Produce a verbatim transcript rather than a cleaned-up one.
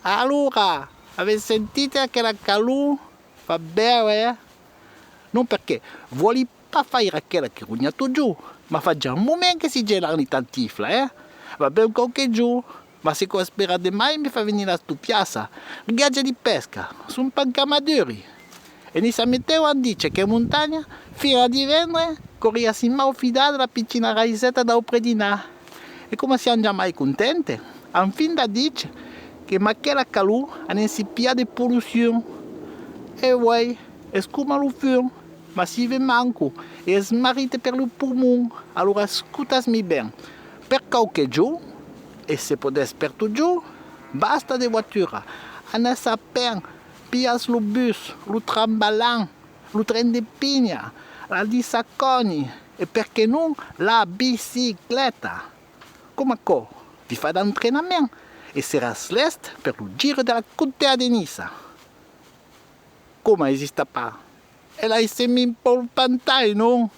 Alora, avètz sentit aquela calor? Fa bèu, eh? Non, perque vòli pas faire aquela que ronha totjorn, mas fa ja un moment que si gelan li tantiflas, eh? Va ben quauque jorn, mas se cau esperar demai me fa venir la stupiassa. Li gatges de pesca son pas encara maduri. E Niça Metèo an dich qu'en montanha, fin a divendres, qu'auriá si mau fidada la pichina raiseta dau predinar. E coma siam jamai contentes, an fin da dich que amb aquela calor anem si pilhar de polucion. E uèi, es coma lo fum, mas si ve manco e es marrite per lo pulmon, alora escotatz-mi ben. Per quauque jorn, e se podètz per totjorn, basta de voatura, anatz a pè, pilhatz lo bus, lo trambalan, lo tren de pinha, la Niça Còni e, perqué non, la bicicleta. Coma aquò, vi fa d'entrenament e seratz lèst per lo Giro de la Contea de Niça. Coma, exista pas? E laissem-me un pauc pantai, non?